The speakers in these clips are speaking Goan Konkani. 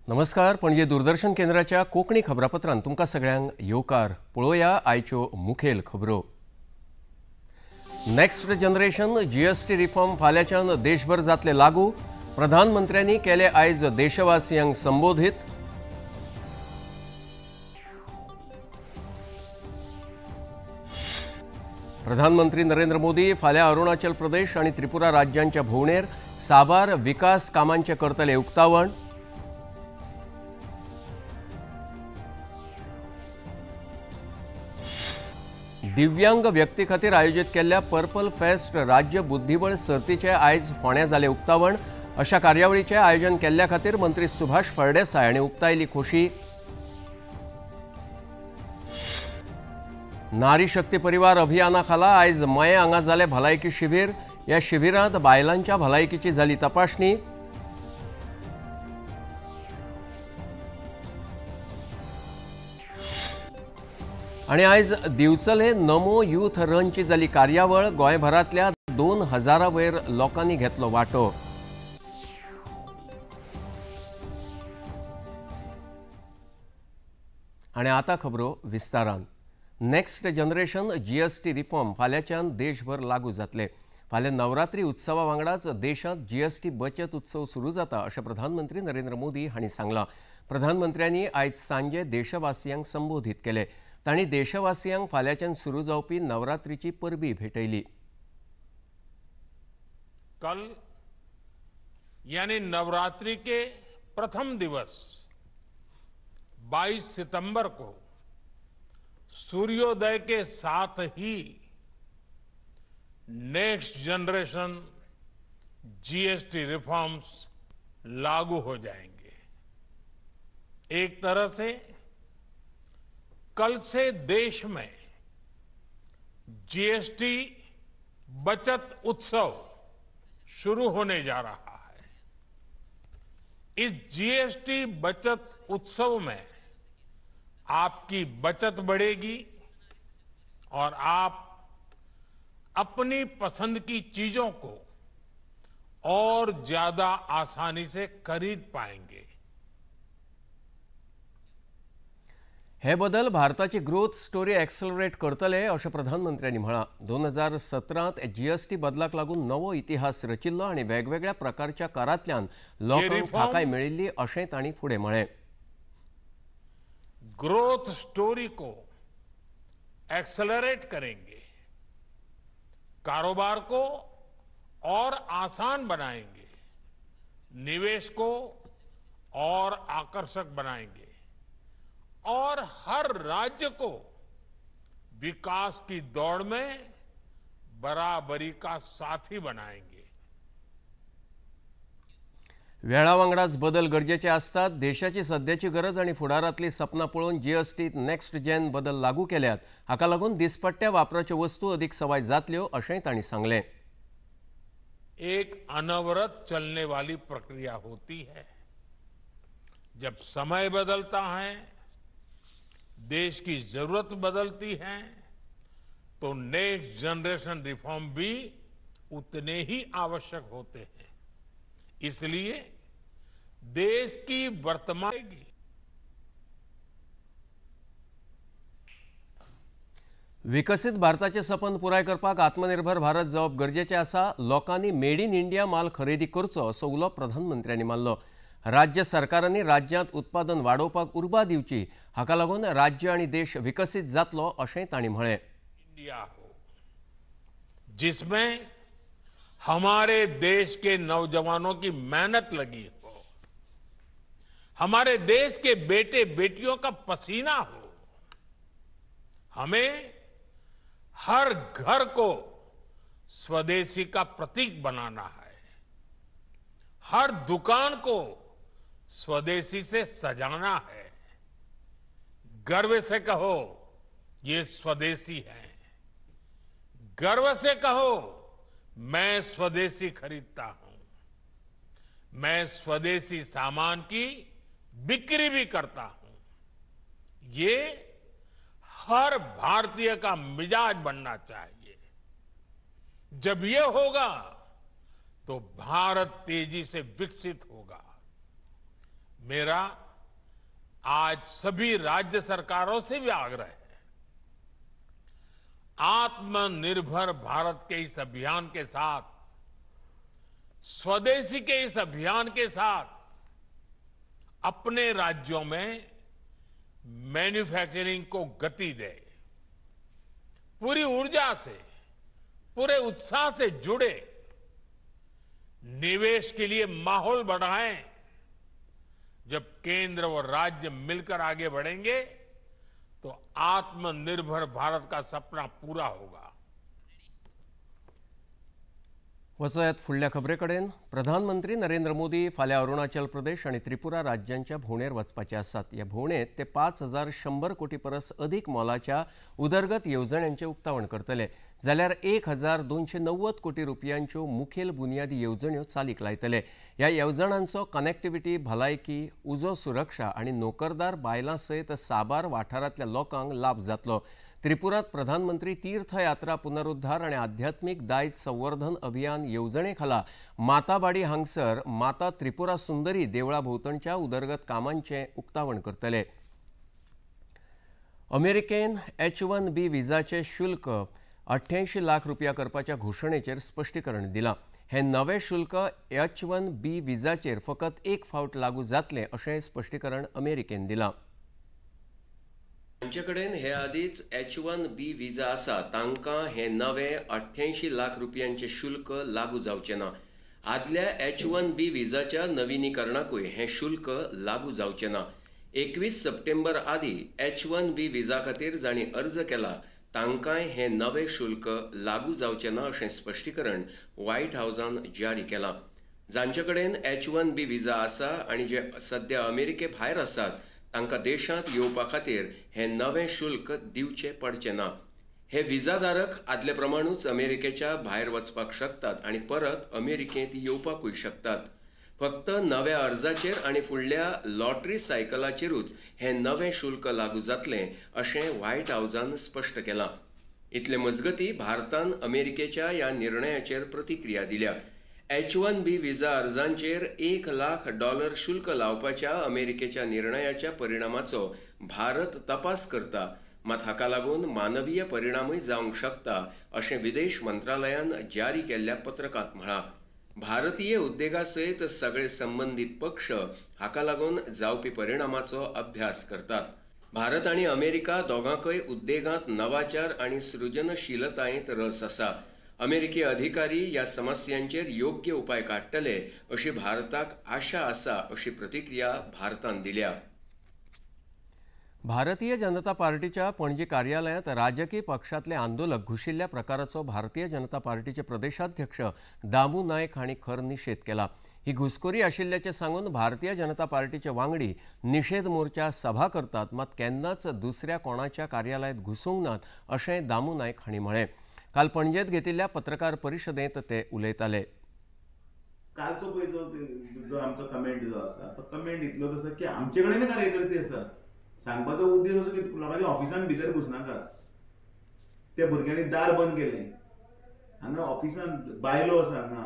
नमस्कार, पणजे दूरदर्शन केंद्राच्या कोंकणी खबरापत्रांत तुमकां सगळ्यांक येवकार. पळोवया आयच्यो मुखेल खबरो. नेक्स्ट जनरेशन जीएसटी रिफॉर्म फाल्यांच्यान देशभर जातले लागू. प्रधानमंत्र्यांनी केले आयज देशवासियांक संबोधीत. प्रधानमंत्री नरेंद्र मोदी फाल्यां अरुणाचल प्रदेश आनी त्रिपुरा राज्यांच्या भोंवडेर साबार विकास कामांचें करतले उक्तावण. दिव्यांग व्यक्ती खातीर आयोजीत केल्ल्या पर्पल फेस्ट राज्य बुद्धिबळ सर्तीचे आयज फोंड्यां जालें उक्तावण. अशा कार्यावळीचें आयोजन केल्ल्या खातीर मंत्री सुभाष फळदेसाय हांणी उक्तायली खोशी. नारी शक्ती परिवार अभियाना खाला आयज मयें हांगा जालें भलायकी शिबीर. ह्या शिबिरांत बायलांच्या भलायकीची जाली तपासणी. आनी आयज दिवचले नमो यूथ रनची जाली कार्यावळ. गोंयभरांतल्या 2000 वयर लोकांनी घेतलो वांटो. आनी आतां खबरो विस्तारान. नेक्स्ट जनरेशन जीएसटी रिफॉर्म फाल्यांच्यान देशभर लागू जातले. फाल्यां नवरात्री उत्सवा वांगडाच देशांत जीएसटी बचत उत्सव सुरू जाता अशें प्रधानमंत्री नरेंद्र मोदी हांणी सांगलां. प्रधानमंत्र्यांनी आयज सांजे देशवासियांक संबोधीत केले. तांणी देशवासियांक फाल्यांच्यान सुरू जावपी नवरात्रीची परबी भेटयली. कल यानी नवरात्रि के प्रथम दिवस 22 सितंबर को सूर्योदय के साथ ही नेक्स्ट जनरेशन जीएसटी रिफॉर्म्स लागू हो जाएंगे. एक तरह से कल से देश में जीएसटी बचत उत्सव शुरू होने जा रहा है. इस जीएसटी बचत उत्सव में आपकी बचत बढ़ेगी और आप अपनी पसंद की चीजों को और ज्यादा आसानी से खरीद पाएंगे. हे बदल भारताची ग्रोथ स्टोरी एक्सेलरेट करतले अशें प्रधानमंत्र्यांनी म्हळां. 2017 जीएसटी बदलाक लागून नवो इतिहास रचिल्लो आनी वेगवेगळ्या प्रकारच्या करांतल्यान लोकांक थाकाय मेळिल्ली अशें तांणी फुडें म्हळें. ग्रोथ स्टोरी को एक्सेलरेट करेंगे, कारोबार को और आसान बनाएंगे, निवेश को और आकर्षक बनाएंगे और हर राज्य को विकास की दौड़ में बराबरी का साथी बनाएंगे. वेळा वांगडाच बदल गरजेचे आसतात. देशाची सद्याची गरज आनी फुडारांतली सपनां पळोवन जीएसटीत नेक्स्ट जेन बदल लागू केल्यात. हाका लागून दिसपट्ट्या वापराच्यो वस्तू अदीक सवाय जातल्यो अशेंय तांणी सांगलें. एक अनवरत चलने वाली प्रक्रिया होती है. जब समय बदलता है, देश की जरूरत बदलती है, तो नेक्स्ट जनरेशन रिफॉर्म भी उतने ही आवश्यक होते हैं. इसलिए देश की वर्तमान विकसित भारताचें सपन पुराय करपाक आत्मनिर्भर भारत जावप गरजेचें आसा. लोकांनी मेड इन इंडिया माल खरेदी करचो असो उलो प्रधानमंत्र्यांनी मारलो. राज्य सरकारांनी राज्यांत उत्पादन वाडोवपाक उर्बा दिवची, हाका लागून राज्य आनी देश विकसीत जातलो अशें तांणी म्हळें. इंडिया हो जिसमें हमारे देश के नौजवानों की मेहनत लगी हो, हमारे देश के बेटे बेटियों का पसीना हो, हमें हर घर को स्वदेशी का प्रतीक बनाना है, हर दुकान को स्वदेशी से सजाना है. गर्व से कहो ये स्वदेशी है, गर्व से कहो मैं स्वदेशी खरीदता हूं, मैं स्वदेशी सामान की बिक्री भी करता हूं. ये हर भारतीय का मिजाज बनना चाहिए. जब ये होगा तो भारत तेजी से विकसित होगा. मेरा आज सभी राज्य सरकारों से भी आग्रह है, आत्मनिर्भर भारत के इस अभियान के साथ, स्वदेशी के इस अभियान के साथ अपने राज्यों में मैन्युफैक्चरिंग को गति दे, पूरी ऊर्जा से, पूरे उत्साह से जुड़े, निवेश के लिए माहौल बढ़ाएं। जब केंद्र और राज्य मिलकर आगे बढ़ेंगे तो आत्मनिर्भर भारत का सपना पूरा होगा। वचयात फुडल्या खबरे कडेन। प्रधानमंत्री नरेंद्र मोदी फाल्यां अरुणाचल प्रदेश आनी त्रिपुरा राज्यांच्या भोंवडेर वचपाचे आसात। ह्या भोंवडेंत ते 5100 कोटी परस अदीक मोलाच्या उदरगत येवजण्यांचें उक्तावण करतले, जाल्यार 1290 कोटी रुपयांच्यो मुखेल बुन्यादी येवजण्यो चालीक लायतले। ह्या येवजणांचो कनेक्टिविटी, भलायकी, उजो सुरक्षा आनी नोकरदार बायलां सयत साबार वाठारांतल्या लोकांक लाभ जातलो। त्रिपुरात प्रधानमंत्री तीर्थयात्रा पुनरुद्धार आणि आध्यात्मिक दायज संवर्धन अभियान येवजणे खाला माताबाडी हांगसर माता त्रिपुरा सुंदरी देवळा भोवतणच्या उदरगत कामांचे उक्तावण करतले। अमेरिकेन H-1B विजाचे शुल्क 88 लाख रुपया करपाच्या घोषणेचेर स्पष्टीकरण दिलां। हे नवे शुल्क H-1B विजाचेर फकत एक फावट लागू जातले अशें स्पष्टीकरण अमेरिकेन दिलां। तांचे कडेन हे आदींच H-1B विजा आसा तांकां हे नवे 88 लाख रुपयांचे शुल्क लागू जावचें ना। आदल्या H-1B विजाच्या नविनीकरणाकूय हें शुल्क लागू जावचें ना। 21 सप्टेंबर आदीं H-1B विजा खातीर जांणी अर्ज केला तांकांय हें नवें शुल्क लागू जावचें ना अशें स्पश्टीकरण व्हायट हावसान जारी केलां। जांचे कडेन H-1B विजा आसा आनी जे सद्या अमेरिके भायर आसात तांकां देशांत येवपा खातीर हें नवें शुल्क दिवचें पडचें ना। हे विजाधारक आदले प्रमाणूच अमेरिकेच्या भायर वचपाक शकतात आनी परत अमेरिकेंत येवपाकूय शकतात। फक्त नव्या अर्जाचेर आनी फुडल्या लॉटरी सायकलाचेरूच हें नवें शुल्क लागू जातलें अशें व्हायट हावसान स्पश्ट केलां। इतले मजगतीं भारतान अमेरिकेच्या ह्या निर्णयाचेर प्रतिक्रिया दिल्या। H-1B विजा अर्जांचेर $1 लाख शुल्क लावपाच्या अमेरिकेच्या निर्णयाच्या परिणामाचो भारत तपास करता, मात हाका लागून मानवीय परिणामूय जावंक शकता अशें विदेश मंत्रालयान जारी केल्ल्या पत्रकांत म्हळां। भारतीय उद्देगा सयत सगळे संबंदीत पक्ष हाका लागून जावपी परिणामाचो अभ्यास करतात। भारत आनी अमेरिका दोगांकय उद्देगांत नवाचार आनी सृजनशीलतायेंत रस आसा। अमेरिकी अधिकारी ह्या समस्यांचेर योग्य उपाय काडटले अशी भारताक आशा आसा अशी प्रतिक्रिया भारतान दिल्या। भारतीय जनता पार्टीच्या पणजी कार्यालयांत राजकीय पक्षांतले आंदोलक घुशिल्ल्या प्रकाराचो भारतीय जनता पार्टीचे प्रदेशाध्यक्ष दामू नायक हांणी खर निशेध केला। ही घुसखोरी आशिल्ल्याचें सांगून भारतीय जनता पार्टीचे वांगडी निशेध मोर्चा सभा करतात, मात केन्नाच दुसऱ्या कोणाच्या कार्यालयांत घुसूंक नात अशें दामू नायक हांणी म्हळें। काल पणजेंत घेतिल्ल्या पत्रकार परिशदेंत ते उलयताले। कालचो पळय जो आमचो कमेंट जो आसा तो कमेंट इतलो आसा की आमचे कडेन कार्यकर्ते आसा। सांगपाचो उद्देश असो की लोकांच्या ऑफिसान भितर घुसनाकात। त्या भुरग्यांनी दार बंद केलें। हांगा ऑफिसान बायलो आसा, हांगा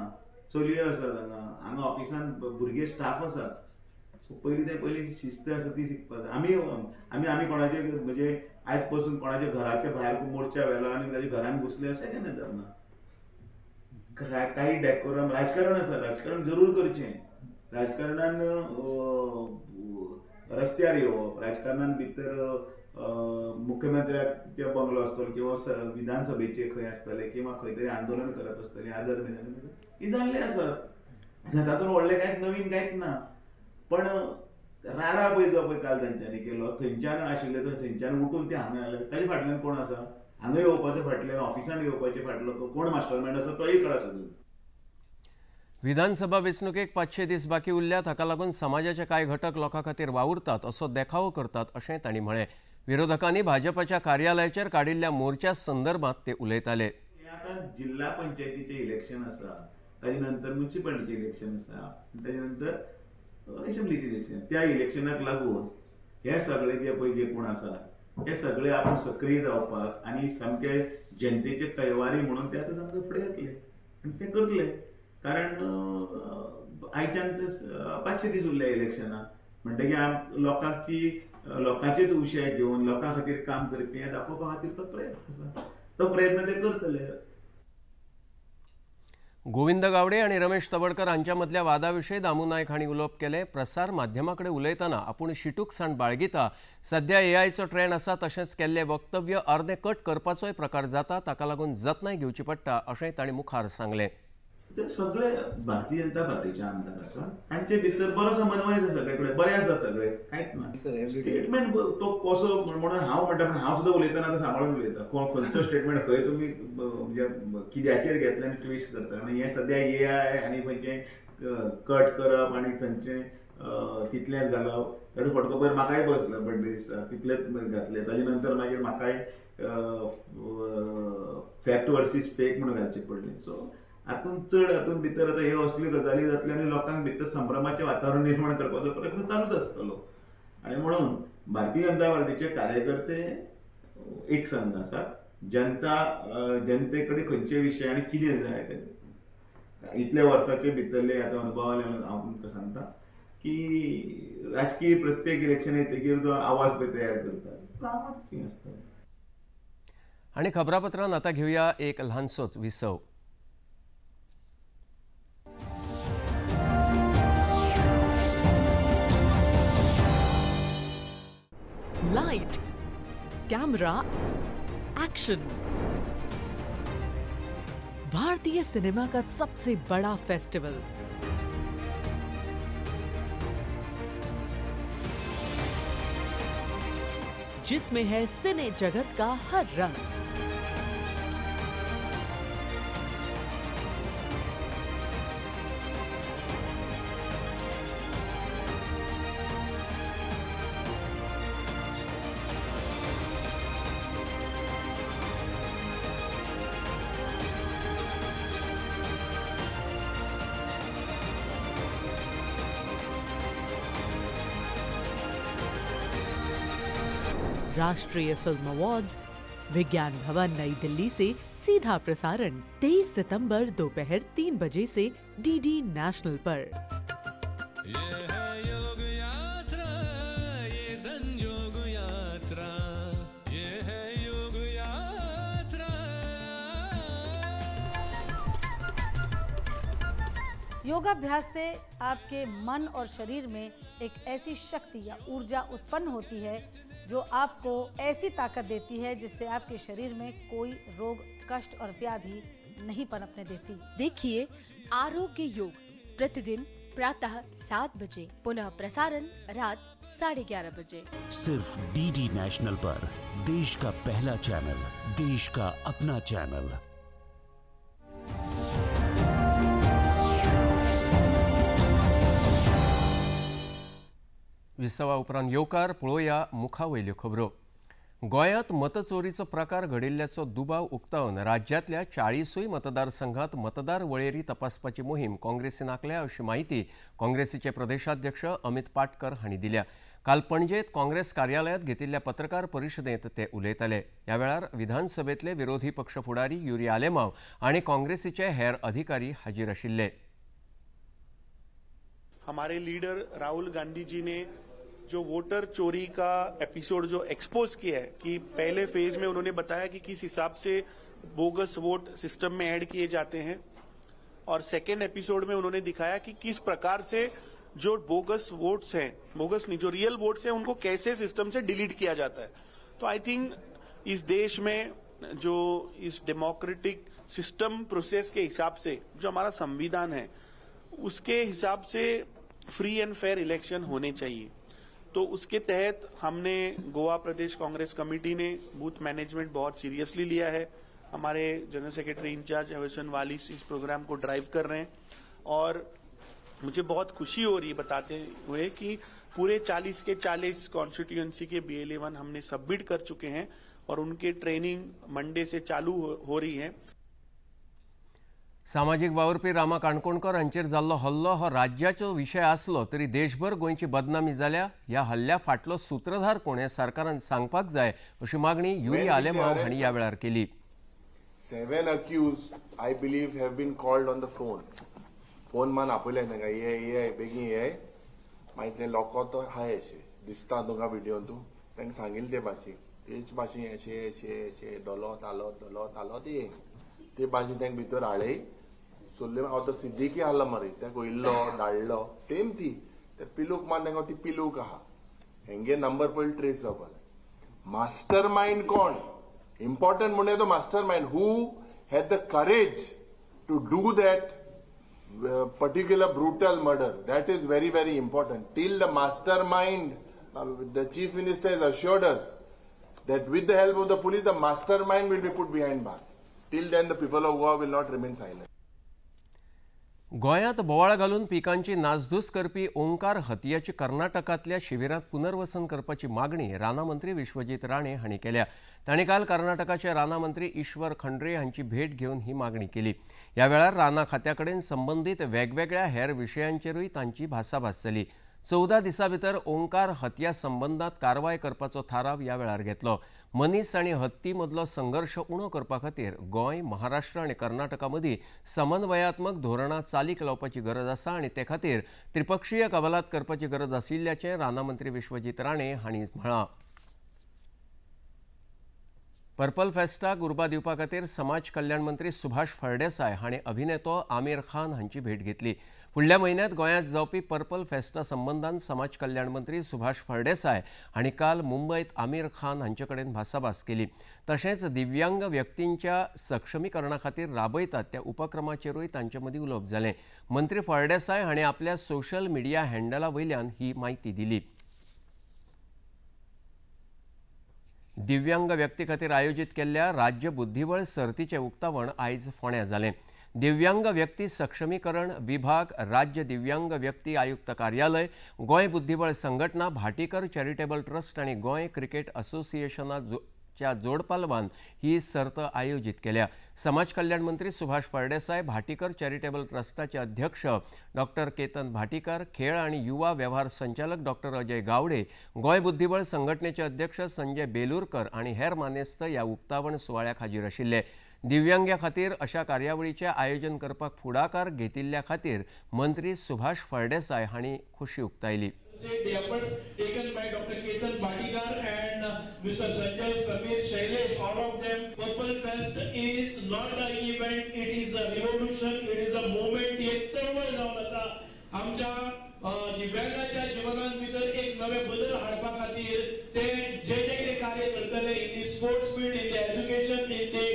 चलयो आसात, हांगा हांगा ऑफिसान भुरगे स्टाफ आसात। सो पयलीं ते पयलीं शिस्त आसा ती शिकपाक जाय। आमी आमी आमी कोणाचे म्हणजे आयज पसून कोणाच्या घराच्या भायर मोर्चा व्हेलो आनी ताच्या घरान घुसले अशें केन्ना जावना। काही डेकोरम राजकारण आसा, राजकारण जरूर करचें। राजकारणान रस्त्यार येवप, राजकारणान भितर मुख्यमंत्र्याचे बंगलो आसतलो किंवा विधानसभेचे खंय आसतले किंवा खंय तरी आंदोलन करप आसतलें, आझाद मैदानार ही जाल्लें आसात। तातूंत व्हडलें कांयच नवीन कांयच ना। पण राडा पळय जो पळय काल तांच्यांनी केलो, थंयच्यान आशिल्ले तो थंयच्यान उठून ते हांगा आयले। ताजे फाटल्यान कोण आसा, हांगा येवपाचे फाटल्यान ऑफिसान येवपाचे फाटलो कोण मास्टरमायंड आसा तोय कळा सोदून। विधानसभा वेंचणुकेक 500 दीस बाकी उरल्यात, हाका लागून समाजाचे कांय घटक लोकां खातीर वावुरतात असो देखावो करतात अशें तांणी म्हळें। विरोधकांनी भाजपाच्या कार्यालयाचेर काडिल्ल्या मोर्चा संदर्भात ते उलयताले। आतां जिल्हा पंचायतीचें इलेक्शन आसा, ताजे नंतर म्युनिसिपालिटीचें इलेक्शन आसा, ताजे नंतर असेंब्लीचें इलेक्शन। त्या इलेक्शनाक लागून हे सगळे जे पळय जे कोण आसा हे सगळे आपूण सक्रीय जावपाक आनी सामके जनतेचे कैवारी म्हणून ते आतां सामके फुडें येतले आनी ते करतले। कारण आयच्यान 500 दीस उरले इलेक्शनाक, म्हणटकीर लोकांक ती लोकांचेच विशय घेवन लोकां खातीर काम करपी हें दाखोवपा खातीर तो प्रयत्न आसा, तो प्रयत्न ते करतले. गोविंद गावडे आनी रमेश तवडकर हांच्या मदल्या वादाविशीं दामू नायक हांणी उलोवप केलें. प्रसार माध्यमां कडेन उलयतना आपूण शिटूकसाण बाळगिता. सध्या एआयचो ट्रेंड आसा, तशेंच केल्लें वक्तव्य अर्दें कट करपाचोय प्रकार जाता, ताका लागून जतनाय घेवची पडटा अशेंय तांणी मुखार सांगलें. सगळे भारतीय जनता पार्टीचे आमदार आसा, तांचे भितर बरो समन्वय आसा, सगळे कडेन बरे आसात सगळे, कांयच ना. स्टेटमेंट तो कसो म्हणून हांव म्हणटा, पण हांव सुद्दां उलयतना आतां सांबाळून उलयता, कोण खंयचो स्टेटमेंट खंय तुमी म्हणजे कित्याचेर घेतले आनी ट्विस्ट करता. आनी हें सद्या एआय आनी खंयचें कट करप आनी थंयचें तितलेंच घालप, ताजो फटको पयर म्हाकाय बसला बड्डे दिसता तितलेंच घातलें, ताजे नंतर मागीर म्हाकाय फॅक्ट वर्सीस फेक म्हणून घालचें पडलें. सो हातूंत चड हातूंत भितर आतां ह्यो असल्यो गजाली जातल्यो आनी लोकांक भितर संभ्रमाचें वातावरण निर्माण करपाचो प्रयत्न चालूच आसतलो. आनी म्हणून भारतीय जनता पार्टीचे कार्यकर्ते एक संघ आसात. जनता जनते कडेन खंयचे विशय आनी कितें जाय तें इतल्या वर्साचे भितरले आतां अनुभवाले हांव तुमकां सांगता की राजकीय प्रत्येक इलेक्शन येतकीर तो आवाज पळय तयार करता, तो आवाज आसता. आनी खबरापत्रान आतां घेवया एक ल्हानसोच विसव. लाइट, कैमरा, एक्शन, भारतीय सिनेमा का सबसे बड़ा फेस्टिवल। जिसमें है सिने जगत का हर रंग। राष्ट्रीय फिल्म अवार्ड्स विज्ञान भवन नई दिल्ली से सीधा प्रसारण 23 सितंबर दोपहर 3 बजे से डीडी नेशनल पर। ये है योग यात्रा, ये संजोग यात्रा, ये है योग यात्रा। योगाभ्यास से आपके मन और शरीर में एक ऐसी शक्ति या ऊर्जा उत्पन्न होती है जो आपको ऐसी ताकत देती है जिससे आपके शरीर में कोई रोग, कष्ट और व्याधि नहीं पनपने देती। देखिए आरोग्य योग प्रतिदिन प्रातः 7 बजे, पुनः प्रसारण रात 11:30 बजे, सिर्फ डीडी नेशनल पर। देश का पहला चैनल, देश का अपना चैनल। विसवा उपरांत येवकार. पळोवया मुखा वयल्यो खबरो. गोंयांत मतचोरीचो प्रकार घडिल्ल्याचो दुबाव उक्तावन राज्यांतल्या 40 मतदारसंघात मतदार वळेरी तपासपाची मोहीम काँग्रेसीन आंखल्या अशी माहिती काँग्रेसीचे प्रदेशाध्यक्ष अमित पाटकर हांणी दिल्या. काल पणजेत काँग्रेस कार्यालयांत घेतिल्ल्या पत्रकार परिशदेंत ते उलयताले. ह्या वेळार विधानसभेतले विरोधी पक्ष फुडारी युरी आलेमाव आनी काँग्रेसीचे हेर अधिकारी हाजीर आशिल्ले. हमारे लीडर राहुल गांधी जी ने जो वोटर चोरी का एपिसोड जो एक्सपोज किया है कि पहले फेज में उन्होंने बताया कि किस हिसाब से बोगस वोट सिस्टम में ऐड किए जाते हैं, और सेकेंड एपिसोड में उन्होंने दिखाया कि किस प्रकार से जो बोगस वोट्स हैं, बोगस नहीं, जो रियल वोट्स हैं, उनको कैसे सिस्टम से डिलीट किया जाता है। तो I think इस देश में जो इस डेमोक्रेटिक सिस्टम प्रोसेस के हिसाब से जो हमारा संविधान है उसके हिसाब से फ्री एंड फेयर इलेक्शन होने चाहिए। तो उसके तहत हमने गोवा प्रदेश कांग्रेस कमेटी ने बूथ मैनेजमेंट बहुत सीरियसली लिया है। हमारे जनरल सेक्रेटरी इंचार्ज एवसन वालिस इस प्रोग्राम को ड्राइव कर रहे हैं और मुझे बहुत खुशी हो रही है बताते हुए कि पूरे 40 के 40 कॉन्स्टिट्यूएंसी के BLA 1 हमने सबमिट कर चुके हैं और उनके ट्रेनिंग मंडे से चालू हो रही है। सामाजीक वावुरपी रामा काणकोणकर हांचेर जाल्लो हल्लो हो राज्याचो विशय आसलो तरी देशभर गोंयची बदनामी जाल्या. ह्या हल्ल्या फाटलो सूत्रधार कोण हें सरकारान सांगपाक जाय अशी मागणी युरी आलेमाव हांणी ह्या वेळार केली. 7 accused I believe have been called on the phone. Phone मान आपयले तांकां, ये ये बेगीन ये. मागीर ते लोक तो हाय अशें दिसता तुमकां व्हिडियोन तूं तांकां सांगिल्लें ते भाशेन तेच भाशेन अशें अशें अशें डोलो तालो डोलो तालो ते ते भाशेन तांकां भितर हाडय सोडले. हांव तो सिद्दीकी आहलो मरे ताका वयल्लो धाडलो सेम ती ते पिलूक मान तांकां ती पिलूक आहा हेंगे नंबर पयलीं ट्रेस जावपा जाय. मास्टर मायंड कोण इम्पॉर्टंट म्हणजे तो master mind who had the courage to do that particular brutal murder. That is very, very important. Till the mastermind, the Chief Minister has assured us that with the help of the police, the mastermind will be put behind bars. Till then, the people of Goa will not remain silent. गोंयांत बोवाळ घालून पिकांची नासधूस करपी ओंकार हतयाची कर्नाटकांतल्या शिबिरांत पुनर्वसन करपाची मागणी रानां मंत्री विश्वजीत राणे हांणी केल्या. तांणी काल कर्नाटकाचे रानां मंत्री ईश्वर खंडरे हांची भेट घेवन ही मागणी केली. ह्या वेळार रानां खात्या कडेन संबंदीत वेगवेगळ्या हेर विशयांचेरूय तांची भासाभास जाली. 14 दिसां भितर ओंकार हतया संबंदांत कारवाय करपाचो थाराव ह्या वेळार घेतलो. मनीस आनी हत्ती मदलो संघर्श उणो करपा खातीर गोंय, महाराष्ट्र आनी कर्नाटका मदीं समन्वयात्मक धोरणां चालीक लावपाची गरज आसा आनी ते खातीर त्रिपक्षीय कबलात करपाची गरज आशिल्ल्याचें रानां मंत्री विश्वजीत राणे हांणी म्हळां. पर्पल फेस्टाक उर्बा दिवपा खातीर समाज कल्याण मंत्री सुभाष फळदेसाय हांणी अभिनेतो आमिर खान हांची भेट घेतली. फुडल्या म्हयन्यांत गोंयांत जावपी पर्पल फेस्टा संबंदान समाज कल्याण मंत्री सुभाष फळदेसाय हांणी काल मुंबयत आमिर खान हांचे कडेन भासाभास केली. तशेंच दिव्यांग व्यक्तींच्या सक्षमीकरणा खातीर राबयतात त्या उपक्रमाचेरूय तांचे मदीं उलोवप जालें. मंत्री फळदेसाय हांणी आपल्या सोशल मिडिया हँडला वयल्यान ही म्हायती दिली. दिव्यांग व्यक्ती खातीर आयोजीत केल्ल्या राज्य बुद्धिबळ सर्तीचें उक्तावण आयज फोंड्यां जालें. दिव्यांग व्यक्ती सक्षमीकरण विभाग, राज्य दिव्यांग व्यक्ती आयुक्त कार्यालय, गोंय बुद्धिबळ संघटना, भाटीकर चॅरिटेबल ट्रस्ट आनी गोंय क्रिकेट असोसिएशनाच्या जोडपालवान ही सर्त आयोजीत केल्या. समाज कल्याण मंत्री सुभाष फळदेसाय, भाटीकर चॅरिटेबल ट्रस्टाचे अध्यक्ष डॉक्टर केतन भाटीकर, खेळ आनी युवा वेव्हार संचालक डॉक्टर अजय गावडे, गोंय बुद्धिबळ संघटनेचे अध्यक्ष संजय बेलूरकर आनी हेर मानेस्त ह्या उक्तावण सुवाळ्याक हाजीर आशिल्ले. दिव्यांग्या खातीर अशा कार्यावळीचें आयोजन करपाक फुडाकार घेतिल्ल्या खातीर मंत्री सुभाष फळदेसाय हांणी खोशी उक्तायली. The efforts taken by Dr. Ketan Bhatikar and Mr. Sanjay, Samir, Shailesh, all of them. Purple Fest is not an event, it is a revolution, it is a movement. एक चळवळ जावन आसा आमच्या दिव्यांगाच्या जीवनात भितर एक नवे बदल हाडपा खातीर ते जे जे कितें कार्य करतले in the sports field, in the education, in the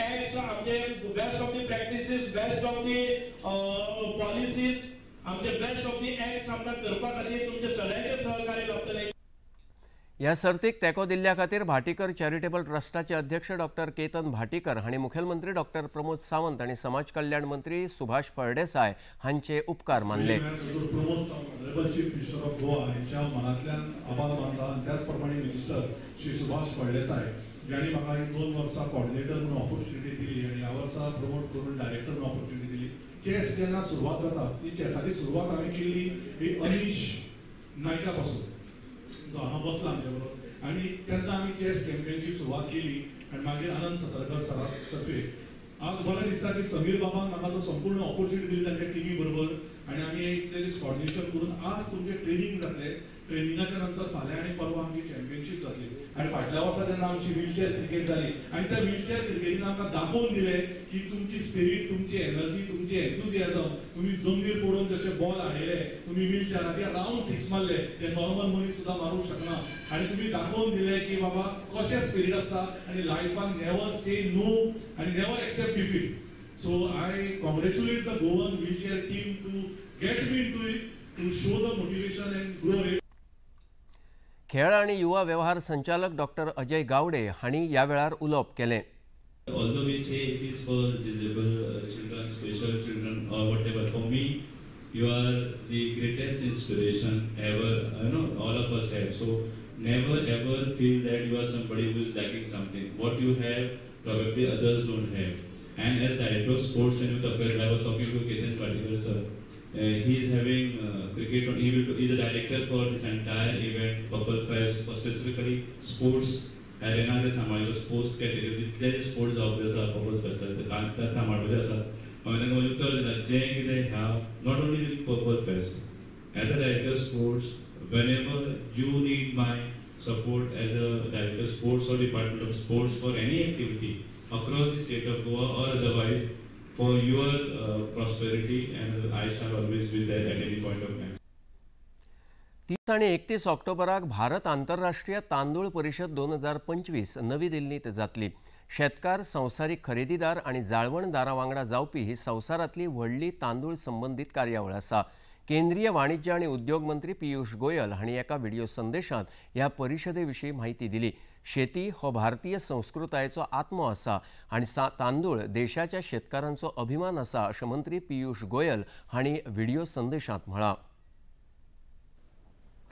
acts, आमचे best of the practices, best of the policies, आमचे बेस्ट ऑफ the acts आमकां करपा खातीर तुमचे सगळ्यांचे सहकार्य लागतलें. ह्या सर्तीक तेंको दिल्ल्या खातीर भाटीकर चॅरिटेबल ट्रस्टाचे अध्यक्ष डॉक्टर केतन भाटीकर हांणी मुखेलमंत्री डॉक्टर प्रमोद सावंत आनी समाज कल्याण मंत्री सुभाष फळदेसाय हांचे उपकार मानले. Pramod Sawant, honourable chief minister of Goa हांच्या मनांतल्यान आभार मानता आनी त्याच प्रमाणे मिनिस्टर श्री सुभाष फळदेसाय ज्यांनी म्हाका 2 वर्सां कॉर्डिनेटर म्हणून ऑपॉर्च्युनिटी दिली आनी ह्या वर्सा प्रमोट करून डायरेक्टर म्हणून ऑपॉर्च्युनिटी दिली. चेस जेन्ना सुरवात जाता ती चेसाची सुरवात हांवें केल्ली ही अनीश नायका पासून, जो हांगा बसला आमच्या बरोबर, आनी तेन्ना आमी चेस चॅम्पियनशीप सुरवात केली आनी मागीर आनंद सतरकर सरा तर्फे आज बरें दिसता की समीर बाबान म्हाका तो संपूर्ण ऑपॉर्च्युनिटी दिली तांच्या टिमी बरोबर आनी आमी इतले दीस कॉर्डिनेशन करून आज तुमचें ट्रेनींग जातलें. ट्रेनिंगाच्या नंतर फाल्यां आनी परवां आमची चॅम्पियनशीप जातली आनी फाटल्या वर्सा जेन्ना आमची व्हीलचेअर क्रिकेट जाली आनी त्या व्हीलचेअर क्रिकेटीन आमकां दाखोवन दिलें की तुमची स्पिरीट, तुमची एनर्जी, तुमची एन्थुजियाजम, तुमी जमनीर पडून जशे बॉल हाडयले, तुमी व्हीलचेअराचेर रावंड 6 मारले ते नॉर्मल मनीस सुद्दां मारूंक शकना आनी तुमी दाखोवन दिलें की बाबा कशें स्पिरीट आसता आनी लायफान नेवर से नो आनी never accept defeat. So I congratulate the Goan wheelchair team to get me into it, to show the motivation and grow it. खेळ आनी युवा वेव्हार संचालक डॉक्टर अजय गावडे हांणी ह्या वेळार उलोवप केलें. Although we say it is for disabled children, special children or whatever, for me, you are the greatest inspiration ever, you know, all of us have. So never ever feel that you are somebody who is lacking something. What you have, probably others don't have. And as director of sports and youth affairs, I was talking to Ketan Bhatikar sir. He is having cricket on. He is a director for this entire event, Purple Fest, for specifically sports arena जे सांबाळ्यो स्पोर्ट्स कॅटेगरी जितले जे स्पोर्ट्स जावपी आसा पर्पल फेस्टाक ते सांबाळपाचे आसा. हांवें तांकां म्हजें उतर दिलां जें कितें ह्या not only during purple fest, As a director sports, whenever you need my support as a director sports or department of sports for any activity across the state of Goa or otherwise, for your prosperity, and I shall always be there at any point of time. 30 आणि 31 ऑक्टोबराक भारत आंतरराष्ट्रीय तांदूळ परिषद 2025 नवी दिल्लीत जातली. शेतकार, संवसारीक खरेदीदार आनी जाळवणदारां वांगडा जावपी ही संवसारांतली व्हडली तांदूळ संबंदीत कार्यावळ आसा. केंद्रीय वाणिज्य आनी उद्योग मंत्री पियूष गोयल हांणी एका व्हिडिओ संदेशांत ह्या परिशदे विशीं म्हायती दिली. शेती हो भारतीय संस्कृतायेचो आत्मो आसा आनी तांदूळ देशाच्या शेतकारांचो अभिमान आसा अशें मंत्री पियूष गोयल हांणी व्हिडिओ संदेशांत म्हळां.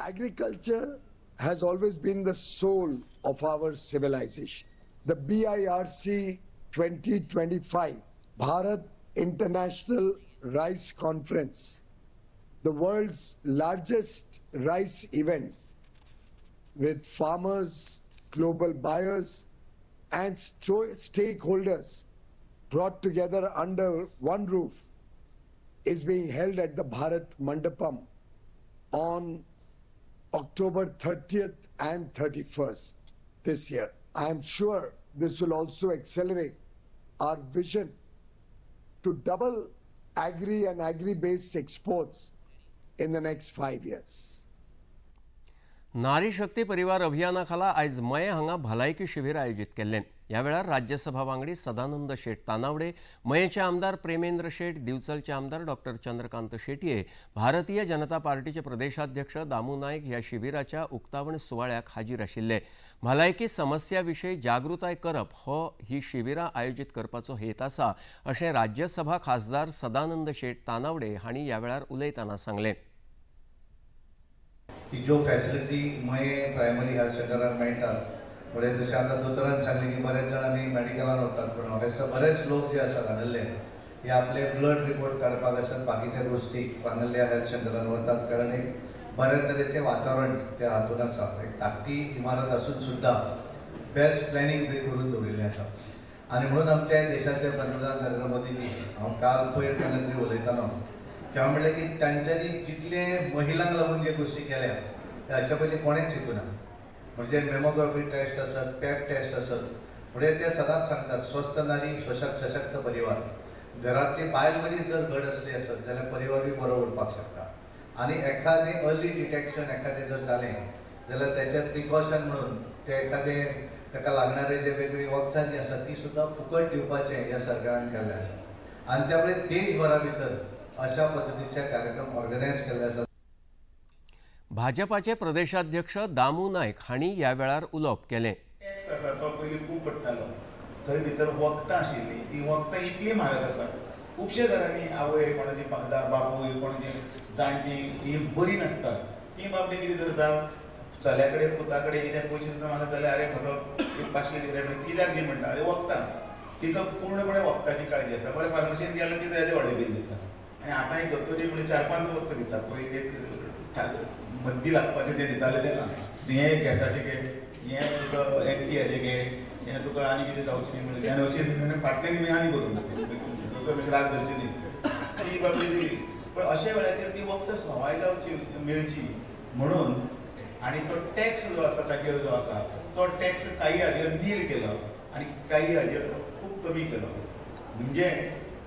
Agriculture has always been the soul of our civilization. The BIRC 2025 Bharat International Rice Conference, the world's largest rice event with farmers, global buyers and stakeholders brought together under one roof, is being held at the Bharat Mandapam on October 30th and 31st this year. I am sure this will also accelerate our vision to double agri and agri-based exports in the next 5 years. नारी शक्ती परिवार अभियानाखाला आयज मये हांगा भलायकी शिबीर आयोजीत केल्लें. ह्या वेळार राज्यसभा वांगडी सदानंद शेट तानावडे, मयेचे आमदार प्रेमेंद्र शेट, दिवचलचे आमदार डॉक्टर चंद्रकांत शेटये, भारतीय जनता पार्टीचे प्रदेशाध्यक्ष दामू नायक ह्या शिबिराच्या उक्तावण सुवाळ्याक हाजीर आशिल्ले. भलायकी समस्या विशीं जागृताय करप हो ही शिबिरां आयोजीत करपाचो हेत आसा अशें राज्यसभा खासदार सदानंद शेट तानावडे हांणी ह्या वेळार उलयतना सांगलें. की ज्यो फॅसिलिटी मये प्रायमरी हेल्थ सेंटरार मेळटात, म्हणजे जशें आतां दोतोरान सांगलें की बरेच जाण आमी मेडिकलान वतात, पूण म्हाका दिसता बरेच लोक जे आसात हांगल्ले हे आपले ब्लड रिपोर्ट काडपाक आसत, बाकीच्या गोश्टीक हांगल्ल्या हेल्थ सेंटरान वतात, कारण एक बऱ्या तरेचें वातावरण त्या हातून आसा. एक धाकटी इमारत आसून सुद्दां बेस्ट प्लॅनिंग थंय करून दवरिल्लें आसा. आनी म्हणून आमच्या देशाचे पंतप्रधान नरेंद्र मोदीजी, हांव काल पयर केन्ना तरी उलयतालो, किंवा म्हणलें की तांच्यांनी जितले महिलांक लागून जे गोश्टी केल्या हाच्या पयलीं कोणेंच चिंतूना. म्हणजे मेमोग्राफी टेस्ट आसत, पॅप टेस्ट आसत, म्हणजे ते सदांच सांगतात स्वस्थ नारी सशक्त परिवार. घरांतली बायल मनीस जर घट आसली आसत जाल्यार परिवारूय बरो उरपाक शकता. आनी एखादें अर्ली डिटेक्शन एखादें जर जालें जाल्यार तेचें प्रिकॉशन म्हणून ते एखादें ताका लागणारे जे वेगळी वखदां जीं आसात ती सुद्दां फुकट दिवपाचें ह्या सरकारान केल्लें आसा. आनी त्यामुळे देशभरा भितर अशा पद्दतीचे कार्यक्रम ऑर्गनायज केल्ले आसात. भाजपाचे प्रदेशाध्यक्ष दामू नायक हांणी ह्या वेळार उलोवप केलें. टॅक्स आसा तो पयलीं खूब पडटालो, थंय भितर वखदां आशिल्लीं, ती वखदां इतलीं म्हारग आसात. खुबशे घरांनी आवय कोणाची बापूय कोणाची जाणटी ही बरी नासता, ती बाबडी कितें करता चल्या कडेन पुता कडेन कितें पयशे मागता जाल्यार अरे म्हाका एक 500 दिले म्हणटा, कित्याक दी म्हणटा, अरे वखदां. तिका पूर्णपणे वखदाची काळजी आसता. बरें फार्मसीन गेलो की येदें व्हडलें बील दिता. आनी आतां एक दोतोरी म्हणजे 4-5 वखदां दिता. पयलीं एक मद्दी लागपाचें तें दितालें तें ना, हें गॅसाचें घे, हें तुका एनटीआचें घे, हें तुका आनी कितें जावचें न्ही म्हणलें, आनी अशें फाटल्यान न्ही आनी करूंक दोतोर मातशें राग धरचें न्ही ती बाबडी दिली. पण अशा वेळाचेर ती वखदां सवाय जावची मेळची म्हणून, आनी तो टॅक्स जो आसा ताचेर जो आसा तो टॅक्स काही हाजेर नील केलो आनी काही हाजेर खूब कमी केलो. म्हणजे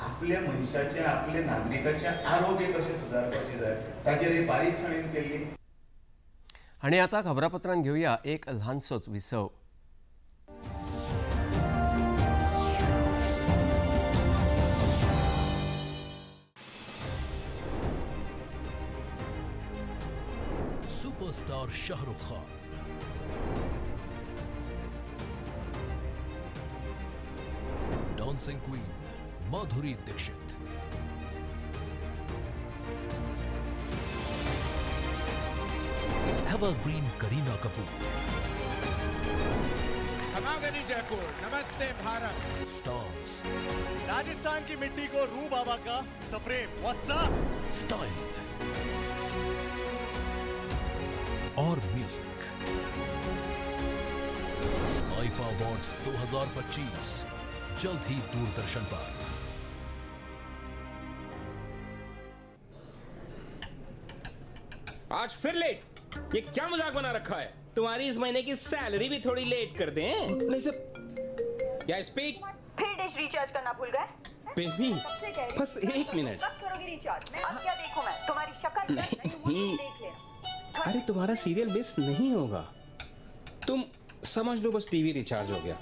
आपल्या मनशाचें आपल्या नागरिकाचें आरोग्य कशें सुदारपाचें जाय ताचेर ही बारीकसाणेन केल्ली. आनी आतां खबरापत्रान घेवया एक ल्हानसोच विसव. Superstar Shahrukh Khan, dancing queen Madhuri Dixit, evergreen Kareena Kapoor, Hamagani Jaipur, नमस्ते भारत, स्टार्स, राजस्थान की मिट्टी को रू बाबा का सप्रेम, व्हाट्सअप स्टाइल और म्यूजिक। आईफा अवार्ड्स 2025 जल्द ही दूरदर्शन पर। आज फिर लेट, ये क्या मजाक बना रखा है? तुम्हारी इस महीने की सैलरी भी थोड़ी लेट कर दें। नहीं सर, या स्पीक। फिर डिश रिचार्ज करना भूल गए? बेबी बस एक मिनट। कब करोगी रिचार्ज? अब क्या देखूं मैं तुम्हारी शक्ल? नहीं, अरे तुम्हारा सीरियल मिस नहीं होगा, तुम समझ लो बस टीवी रिचार्ज हो गया।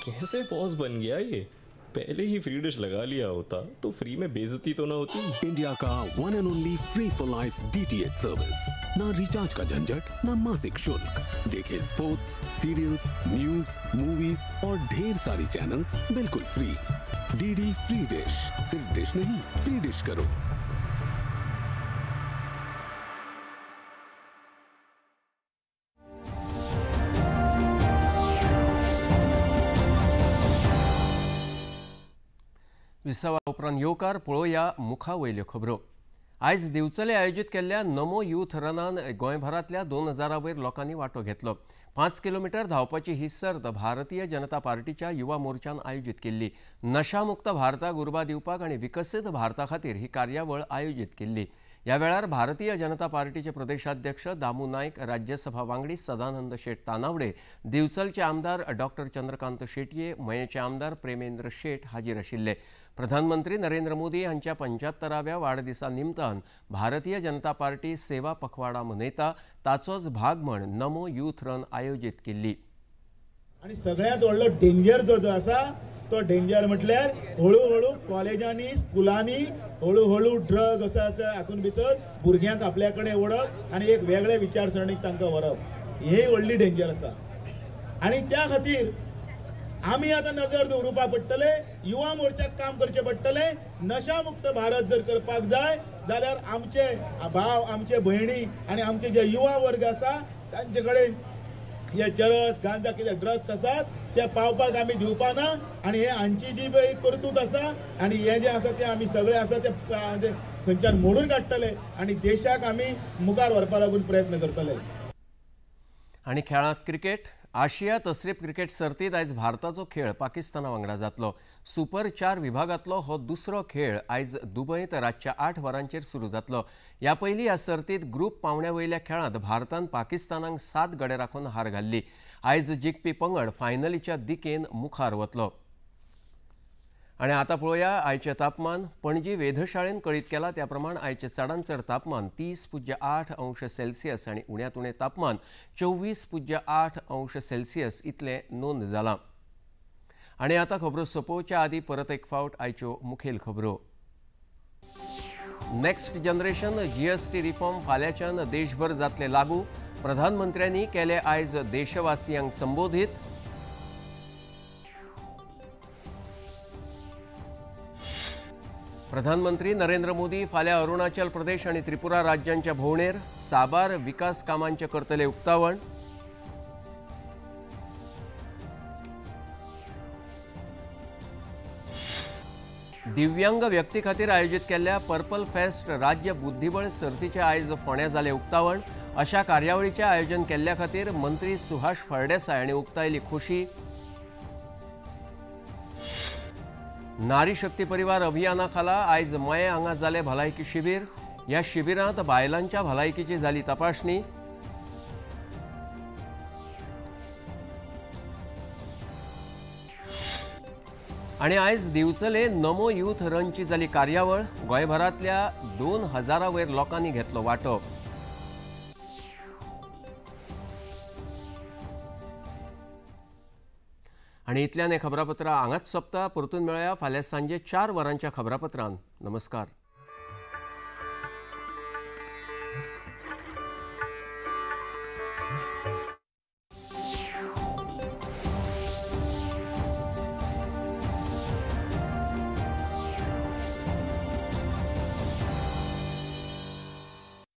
कैसे बॉस बन गया ये? पहले ही फ्री डिश लगा लिया होता तो फ्री में बेइज्जती तो ना होती। इंडिया का one and only free for life DTH service. ना रिचार्ज का झंझट, ना मासिक शुल्क। देखे स्पोर्ट्स, सीरियल्स, न्यूज, मूवीज और ढेर सारी चैनल्स बिल्कुल फ्री। डीडी फ्री डिश, सिर्फ डिश नहीं, फ्री डिश करो। विसवा उपरांत येवकार पळोवया मुखा वयल्यो खबरो। आयज दिवचले आयोजीत केल्ल्या नमो यूथ रनान गोंयभरांतल्या 2000 वयर लोकांनी वांटो घेतलो। 5 किलोमीटर धांवपाची ही सर्त भारतीय जनता पार्टीच्या युवा मोर्चान आयोजीत केल्ली। नशामुक्त भारताक उर्बा दिवपाक आनी विकसीत भारता खातीर ही कार्यावळ आयोजीत केल्ली। ह्या वेळार भारतीय जनता पार्टीचे प्रदेशाध्यक्ष दामू नायक, राज्यसभा वांगडी सदानंद शेट तानावडे, दिवचलचे आमदार डॉक्टर चंद्रकांत शेटये, मयेचे आमदार प्रेमेंद्र शेट हाजीर आशिल्ले। प्रधानमंत्री नरेंद्र मोदी हांच्या 75व्या वाडदिसा निमतान भारतीय जनता पार्टी सेवा पखवाडा मनयता, ताचोच भाग म्हण नमो यूथ रन आयोजीत केल्ली। आनी सगळ्यांत व्हडलो डेंजर जो आसा तो डेंजर म्हटल्यार हळूहळू कॉलेजांनी, स्कुलांनी हळूहळू ड्रग असो आसा हातून भितर भुरग्यांक आपल्या कडेन ओडप आनी एक वेगळे विचारसरणीक तांकां व्हरप, ही व्हडली डेंजर आसा। आनी त्या खातीर आमी आतां नजर दवरुपाक पडटले, युवा मोर्चाक काम करचें पडटलें। नशामुक्त भारत जर करपाक जाय जाल्यार आमचे भाव, आमचे भयणी आनी आमचे जे युवा वर्ग आसा तांचे कडेन हे चरस, गांजा कितें ड्रग्स आसात ते पावपाक आमी दिवपा ना। आनी हे हांची जी पळय कर्तूत आसा आनी हे जे आसा ते आमी सगळे आसा ते खंयच्यान मोडून काडटले आनी देशाक आमी मुखार व्हरपा लागून प्रयत्न करतले। आनी खेळांत क्रिकेट आशिया तसरीप क्रिकेट सर्तीत आयज भारताचो खेळ पाकिस्ताना वांगडा जातलो। सुपर 4 विभागांतलो हो दुसरो खेळ आयज दुबयत रातच्या 8 वरांचेर सुरू जातलो। ह्या पयलीं ह्या सर्तीत ग्रुप पावण्या वयल्या खेळांत भारतान पाकिस्तानाक 7 गडे राखून हार घाल्ली। आयज जिखपी पंगड फायनलीच्या दिकेन मुखार वतलो। आनी आतां पळोवया आयचें तापमान। पणजी वेधशाळेन कळीत केलां त्या प्रमाण आयचें चडांत चड तापमान 30.8 अंश सेल्सियस आनी उण्यांत उणें तापमान 24.8 अंश सेल्सियस इतलें नोंद जालां। आनी आतां खबरो सोंपोवच्या आदीं परत एक फावट आयच्यो मुखेल खबरो। नेक्स्ट जनरेशन जीएसटी रिफॉर्म फाल्यांच्यान देशभर जातले लागू, प्रधानमंत्र्यांनी केले आयज देशवासियांक संबोधीत। प्रधानमंत्री नरेंद्र मोदी फाल्यां अरुणाचल प्रदेश आनी त्रिपुरा राज्यांच्या भोंवडेर, साबार विकास कामांचें करतले उक्तावण। दिव्यांग व्यक्ती खातीर आयोजीत केल्ल्या पर्पल फेस्ट राज्य बुद्धिबळ सर्तीचें आयज फोंड्यां जालें उक्तावण। अशा कार्यावळीचें आयोजन केल्ल्या खातीर मंत्री सुभाष फळदेसाय हांणी उक्तायली खोशी। नारी शक्ती परिवार अभियाना खाला आयज मये हांगा जालें भलायकी शिबीर। ह्या शिबिरांत बायलांच्या भलायकीची जाली तपासणी। आनी आयज दिवचले नमो यूथ रनची जाली कार्यावळ। गोंयभरांतल्या 2000 वयर लोकांनी घेतलो वांटो। आनी इतल्यान हें खबरापत्र हांगाच सोंपता। परतून मेळया फाल्यां सांजे 4 वरांच्या खबरापत्रान। नमस्कार।